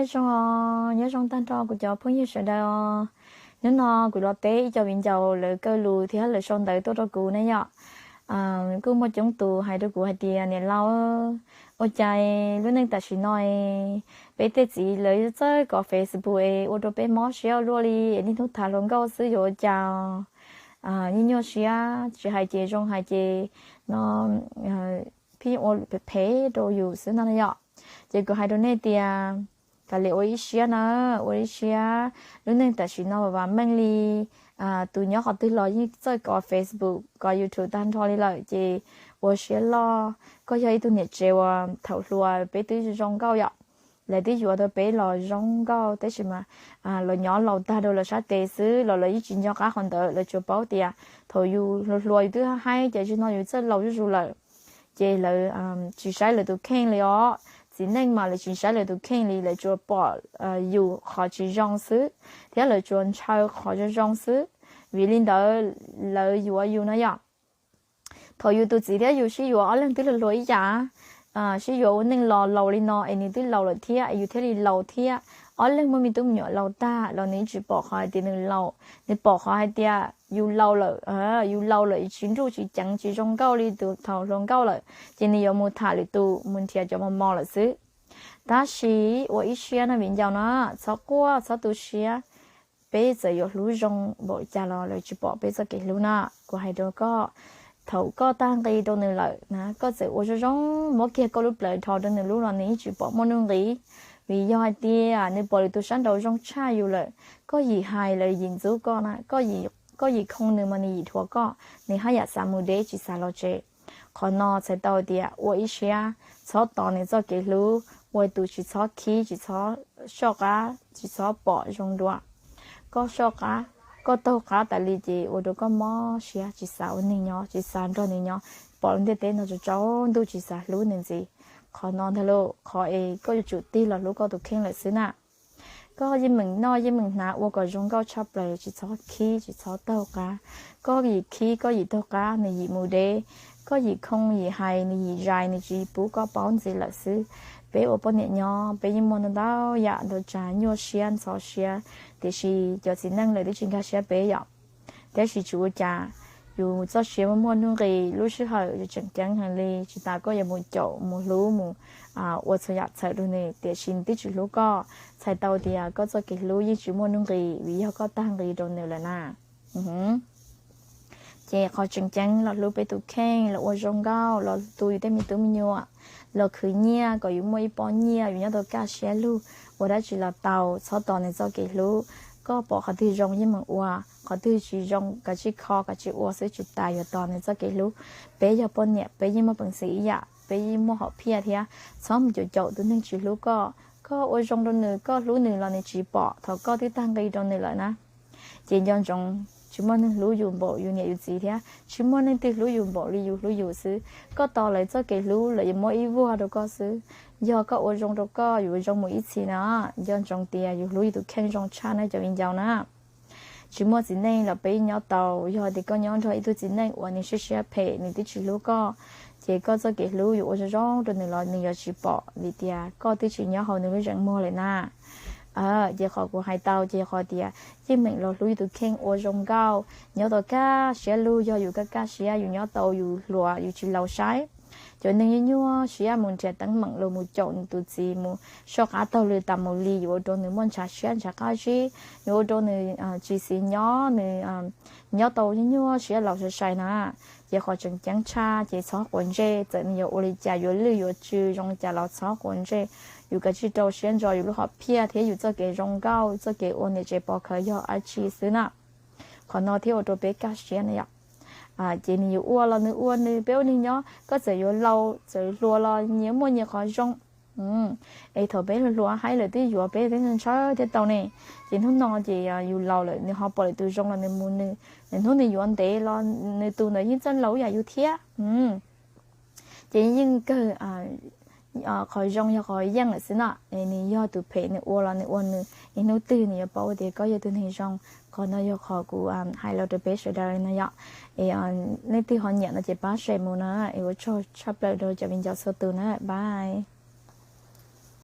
Nyob zoo, nyob zoo tag nrho kuv cov phooj ywg sawv daws os. Hnub no kuv los teb ib co viv ncaus lawv kaw lus thiab lawv sau ntawv tuaj rau kuv ne yom. Kuj muaj coob tus hais rau kuv hais tias niam laus, ua cas lub neej tam sim no peb tej txiv lawv txawj kov Facebook es ua rau peb mob siab ua luaj li, niaj hnub tham hluas nkauj xwb yuav ua cas, nyuaj nyuaj siab, tsis hais ces zoo, hais ces no pheej ua phem phem rau yus xwb no na yom. Ces kuv hais rau nej tias kav liam ua ib siab na, ua ib siab. Lub neej tam sim no vam meej li, tus nyob qhov twg los yeej txawj kov Facebook kov YouTube tag nrho li lawm, ces ua siab loj. Koj yog ib tug niam tsev uas thaum hluas peb twb zoo nkauj yom, lawv twb yuav tau peb los zoo nkauj, tab sis mas los nyob laus tag rau lawv sab tes xwb los lawv yeej tsis nco qab qhov ntawd. Lawv tsuas paub tias thaum yus hluas hluas yus twb haib ces zaum no yus txawj laus zuj zus lawm, ces lawv tsis saib lawv tus kheej li os. Txiv neej mas lawv tsis saib lawv tus kheej li, lawv tsuas pom yus qhov tsis zoo xwb, thiab lawv tsuas ntshaw qhov zoo zoo xwb. Vim li ntawd lawv yuav yus no yom. Thaum yus tus txiv thiab yus sib yuav ob leeg twb hluas hluas ib yam, sib yuav ua neej los laus li no es nws twb laus lawm thiab es yus thiaj li laus thiab. Ob leeg muaj me tub me nyuam laus tag los nws tsis pom qhov hais tias nws laus, nws pom qhov hais tias yus laus lawm, yus laus lawm tsis nruj tsis ceev tsis zoo nkauj li tus thaum hluas nkauj lawm, ces nws yuav mus tham lwm tus mus nrhiav cov mos mos lawm xwb. Tab sis ua ib siab no viv ncaus no, txhob quaj txhob tu siab. Peb txawm yuav hlub zoo npaum cas los lawv tsis pom peb txoj kev hlub na. Kuv hais rau koj, thaum koj tag nqi rau nws lawm na, koj txawm ua zoo zoo muab kiag koj lub plawv dhos rau nws lub los nws yeej tsis pom muaj nuj nqis. Vim yog hais tias nws pom lwm tus sab nraud zoo tshaj yus lawm. Koj yim hais los yim ntxub koj na, koj yim khoo nws mas nws yim dhuav koj, nws haj yam xav mus deb tsis xav los tsev. Qhov no txhais tau tias ua ib siab, txhob tos nws txoj kev hlub, ua tus tsis txhob khib tsis txhob soj qab tsis txhob pom zoo dua. Koj soj qab, koj taug qab tas li ces ua rau koj mob siab tsis xav ua neeg nyob tsis xav nrog nws nyob, pom lub ntiaj teb no tsaus ntuj tsis xav hlub nws ntxiv. Qhov no ntag lauj, qhov es koj yuav tsum tig los hlub koj tus kheej lawm xwb na. Koj yeej meem noj yeej meem hnav ua kom zoo nkauj tshaj plaws, tsis txhob khib tsis txhob taug qab. Koj yim khib koj yim taug qab nws yim mus deb, koj yim khoo yim hais nws yim zais, nws tsis pub koj paub ntxiv lawm xwb. Peb ua poj niam nyob peb yeej muaj ntau ntau yam ntau tsav nyuaj siab ntxhov siab, tiam sis cov txiv neej lawv twb tsis nkag siab peb yom. Tab sis tsis ua cas, yus txoj sia muaj muaj nuj nqis, lub sij hawm tseem ceeb heev li, tsis tas koj yuav mus caum mus hlub mus ua txhua yam txhawm rau nws tiam sis nws twb tsis hlub koj, txhais tau tias koj txoj kev hlub yeej tsis muaj nuj nqis vim yog koj tag nqi rau nws lawm na. Ces qhov tseem ceeb los hlub peb tus kheej, los ua zoo nkauj, los tu yus tej me tub me nyuam, los khwv nyiaj kom yus muaj ib pob nyiaj yus nyob tau kaj siab lug, ua dab tsi los tau, txhob tos nws txoj kev hlub. Koj pom qhov twg zoo yeej meem ua, qhov twg tsis zoo kav tsij kho kav tsij ua xwb, tsis tas yuav tos nws txoj kev hlub. Peb yog poj niam peb yeej muaj peev xwm ib yam, peb yeej muaj hom phiaj thiab. Txhob mus caum caum tus neeg tsis hlub koj. Koj ua zoo rau nws, koj hlub nws los nws tsis pom thaum koj twb tag nqi rau nws lawm na. Ces nco ntsoov, tsis muaj neeg hlub yus npaum yus niam yus txiv thiab tsis muaj neeg twg hlub yus npaum li yus hlub yus xwb. Koj tos lawv txoj kev hlub lawv yuav muab ib vuag rau koj xwb. Yog koj ua zoo rau koj, yus ua zoo mus ib txhis na, nco ntsoov tias yus hlub yus tus kheej zoo tshaj na cov viv ncaus na. Tsis muaj txiv neej los peb yeej nyob tau. Yog tias koj nyob nrog ib tug txiv neej uas nws siab siab phem, nws twb tsis hlub koj, ces koj txoj kev hlub yuav ua zoo zoo rau nws los nws yuav tsis pom vim tias koj twb tsis nyob hauv nws lub zeem muag lawm na. Ces qhov kuv hais tau ces qhov tias yeej meem los hlub yus tus kheej, ua zoo nkauj, nyob tau kaj siab lug. Yog yus kaj kaj siab yus nyob tau yus hluas yus tsis laus saib. Cov neeg nyuaj nyuaj siab mus nrhiav teeb meem los mus caum nws tus txiv mus soj qab taug lw tas mus li, yuav ua rau nws muaj ntshav siab ntshav qab zib, yuav ua rau nws tsis xis nyob, nws nyob tau nyuaj nyuaj siab laus sai sai na. Ces qhov tseem ceeb tshaj ces txhob quav ntsej, txawm nws yuav ua li cas yuav lwj yuav tsw zoo li cas los txhob quav ntsej. Yus kav tsij rau siab ntso yus lub hom phiaj thiab yus txoj kev zoo nkauj, txoj kev ua niam tsev pov khawv yog dab tsi xwb na. Qhov no thiaj ua rau peb kaj siab na yom. Ces nws yuav ua los nws ua nws, peb ua neeg nyob, koj txawm yuav laus txawm hluas los nyias muaj nyias qhov zoo. Es thaum peb hluas hluas haib lawm twb yuav peb twb ntshaw thiab tau ne. Ces hnub no ces yus laus lawm nws ho pom lwm tus zoo los nws mus nws, hnub nws yuav ntev los nws tus ntawd yeej txawj laus ib yam yus thiab. Ces yeej kawg qhov zoo yog qhov yeej lawm xwb na. Nws yog tus phem nws ua los nws ua nws, ib hnub twg nws yuav paub tias koj yog tus neeg zoo. Qhov no yog qhov kuv hais los rau peb sawv daws no yom. Es leej twg ho nyiam no ces pab share mus na. Es ua tsaug tshaj plaws rau cov viv ncaus txhua tus na, bye.